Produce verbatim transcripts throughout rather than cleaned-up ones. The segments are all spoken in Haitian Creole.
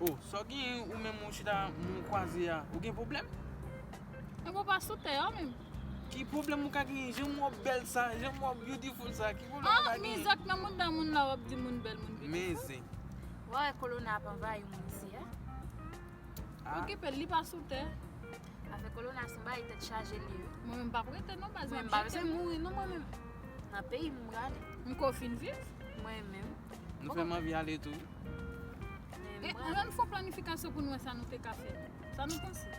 Oh, sa w gen ou menm ou chita moun kwaze a, ou gen pwoblèm? Mwen pa sou tè a menm. Ki pwoblèm ou ka genyen? Jan w ap bèl sa, jan w ap beautiful sa, ki pwoblèm ou ka genyen? Mizòk nan moun nan moun la w ap di moun bèl, moun beautiful. Men zen. Wè kolona ap anvayi moun isi a. Okipe l, li pa sou tè. Afè kolona se yon bagay tèt chaje li ye. Mwen menm m p ap rete non baz. Mwen m pa bezwen mouri non mwen menm. Nan peyi m prale. M ko fin viv. Mwen menm. Nou fè m anvi ale tou. E ann fè planifikasyon pou nou wè sa nou te ka fè. Sa nou panse?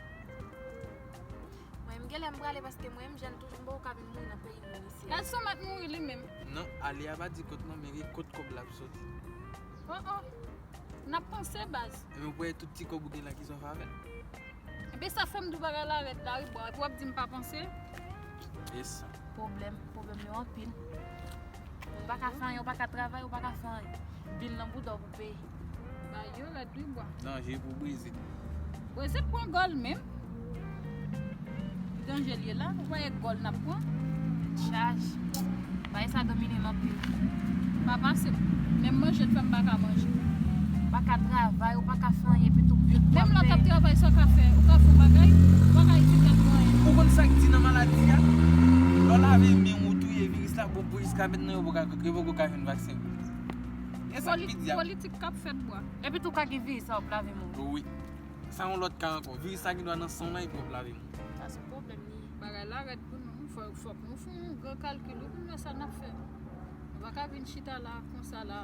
Mwen menm genlè m prale paske mwen menm jèn toujou m poko ka vin mouri nan peyi moun isi a. Èske w mèt mouri li menm? Non, ale a pa di kot non, men gen kot kòb la ap soti. Oh oh. N ap panse baz. Ebyen ou pran tout ti kòb ou gen la ki sa w fè avè l? Ebyen sa fè m di w bagay la rèd la wi bwa. Epi w ap di m pa panse? E sa. Pwoblèm, pwoblèm yo anpil. Ou pa ka fè anyen, ou pa ka travay, ou pa ka fè anyen. Bil nan bouda w pou peye. Bagay yo rèd wi bwa. Danje pou Brezil. Brezil pran gòl menm. Danje l ye la, ou wè gòl n ap pran. Chaj. Bagay sa domine m anpil. Pa pase. Menm manje l fè m pa ka manje. Ou pa ka travay, ou pa ka fè anyen, epi tou byen. Menm lè w t ap travay, sa w ka fè? Ou ka fè yon bagay, ou pa ka itilize l pou anyen. Ou konn sa k di nan maladi a? Lè w lave men w, ou touye viris la, bon, pou jiska mentnan, yo poko ka, yo poko ka jwenn vaksen pou li. E sa k pi di a. Politik k ap fèt, bwa. Epi tou ka gen viris sa w ap lave men w. Wi. Sa yon lòt ka ankò. Viris sa gen dwa nan san w lan epi w ap lave men w. Sa se pwoblèm li ye. Bagay la rèd pou nou. Fò, fòk nou fè yon gran kalkil wi pou nou wè sa n ap fè. Nou pa ka vin chita la konsa la.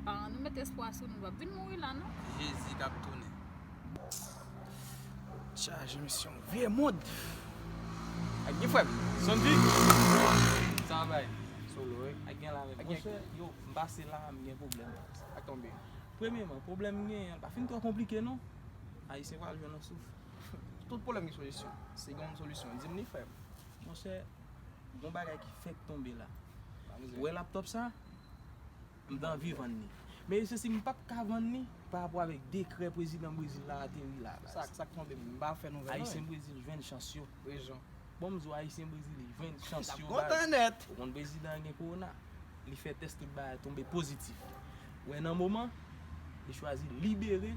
Paran nou met espwa sou nou. Nou p ap vin mouri la non. Jezi k ap tounen. Chaje misyon. Vye mond. Ak gen frè m. Sondy. Sa va bay? Solo, wi. Ak gen la menm. Monchè, yo, m pase la, m gen pwoblèm. Ak tonbe. Premyèman, pwoblèm m genyen an pa fin twò konplike non. Ayisyen pral jwenn yon souf. Tout pwoblèm gen solisyon. Si gen yon solisyon, di m li frè m. Monchè, gon bagay ki fèk tonbe la. Ou wè laptòp sa? M t anvi vann li. Men se si m p ap ka vann li pa rapò avèk dekrè prezidan Brezil la ateri la. Sa, sa k tonbe, m pa fè nouvèl non. Ayisyen Brezil jwenn chans yo. Rezon. Bon, m di w, Ayisyen Brezil jwenn chans yo baz. Ou konn prezidan an gen kowona. Li fè tès tout bagay tonbe pozitif. Ou wè nan moman, li chwazi libere.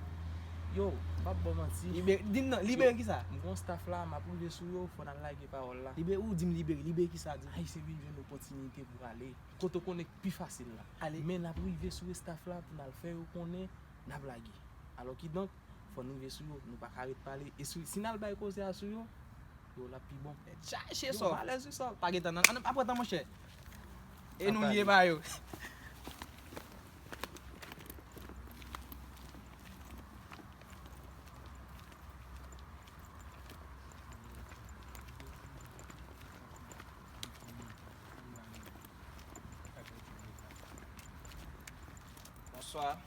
Yo, m p ap ba w manti. Libere, di m non, libere kisa? M gon staff la, m ap rive sou yo, fò n al lage pawòl la. Libere, ou di m libere, libere kisa, di m? Ayisyen vin jwenn opòtinite pou ale. Kote w konnen k pi fasil la. Ale. Men n ap rive sou staff la pou n al fè yo konnen n ap lage. Alò kidonk, fò n rive sou yo, nou pa ka ret pale. E si, si n al bay koze a sou yo, yo, l ap pi bon. Chache sòf. Yo, m alèz wi sòf. Pa gen tan nan, ann, pa pran tan monchè. E nou liye ba yo. Bonswa.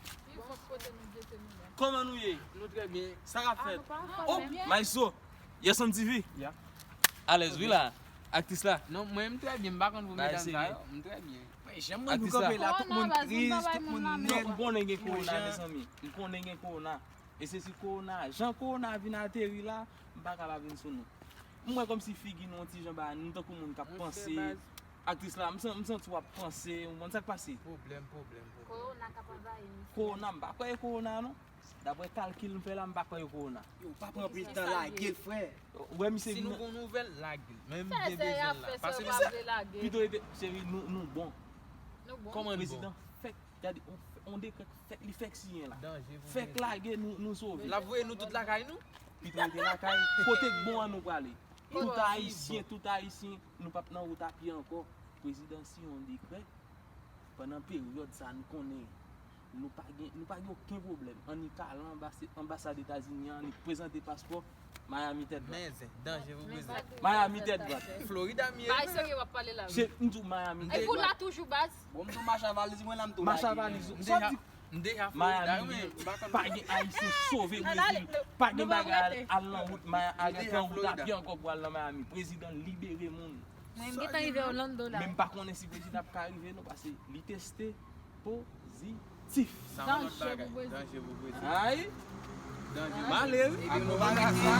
Kòman nou ye? Nou trè byen. Sa k ap fèt? Oh, Maestro. Yes on T V. Alèz wi la. Aktris la. Non, mwen m trè byen, m pa konn pou medam sa yo. M trè byen. Mwen janm wè nou kanpe la, tout moun tris, tout moun nèg. M konnen gen kowona, mezanmi. M konnen gen kowona. E se si kowona, jan kowona vin ateri la, m pa ka pa vin sou nou. M wè kòmsi figi nou yon ti jan ba nou, tankou moun k ap panse. Aktris la, m san-, m santi w ap panse, ou konn sa k pase? Pwoblèm, pwoblèm, pwoblèm. Kowona k ap anvayi misye. Kowona, m pa kwè e kowona non. Daprè kalkil m fè la, m pa kwè e kowona. Yo, pa pran anpil tan lage l, frè. Ou wè misye vin. Si nou gon nouvèl, lage l. Men m gen bezwen l la. Pase misye. Pito rete, cheri, nou, nou bon. Nou bon. Kòman n bon? Prezidan fèk, gade, on, on dekrè fèk, li fèk siyen la. Fèk lage, nou, nou sove. L ap voye nou tout lakay nou? Pito rete lakay, kote k bon an nou prale. Tout Ayisyen, tout Ayisyen, nou p ap nan wout a pye ankò. Prezidan siyen yon dekrè. Pandan peryòd sa, nou konnen nou pa gen, nou pa gen okenn pwoblèm. Annik al anbas-, anbasad Etazini an, annik prezante paspò, Miami tèt dwat. Men se danje pou Brezil. Miami tèt dwat. Florida m ye. Bay serye w ap pale la wi. Se, m di w Miami tèt dwat. Epi w la toujou baz. Bon, m tou mache a valiz mwen la, m tou lage. Mache a valiz ou. Sa w di? M deja Florida wi, men m pa konn. Pa gen Ayisyen sove Brezil. Pa gen bagay al, al nan wout, al nan wout a pye ankò pou al nan Miami. Prezidan libere moun. Mwen m gentan rive Orlando la. Men m pa konnen si prezidan ap ka rive non, paske li teste pozitif. Sa yon lòt bagay. Danje pou Brezil. Ay! Male wi. Epi nou pa rete.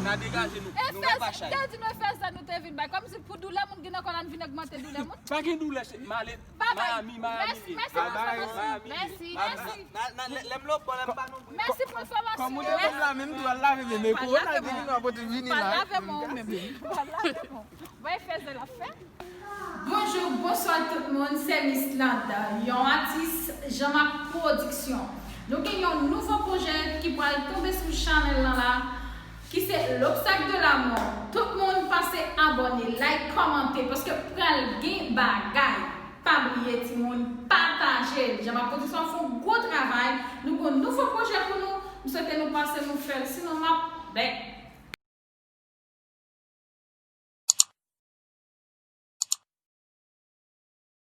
N a degaje nou. Nou wè pa chay. Te di nou Efèz la nou te vin bay. Kòmsi pou doulè moun gen nan kò la n vin ogmante doulè moun. Pa gen doulè, se male. Miami, Miami. Mèsi, mèsi pou enfòmasyon. Mèsi, mèsi. Lè m lòbò, lè m pa non. Mèsi pou enfòmasyon. Kòm ou te menm la menm tou al lave men men kowona te vin nan pote vini la. Pa lave men w menm. Pa lave men w. Wè Efèz la fè. Bonjou, bonswa tout moun, se Miss Landa, yon atis Jean Marc Production. Nou gen yon nouvo pwojè ki pral tonbe sou chanèl lan la, ki se L'Obstacle de la Mort. Tout moun pase abòne, like, kòmante, paske pral gen bagay. Pa bliye timoun, pataje l. Jean Marc Production ap fè yon gwo travay. Nou gen yon nouvo pwojè pou nou. M swete nou pase nou fè l. Sinon, m ap bèk.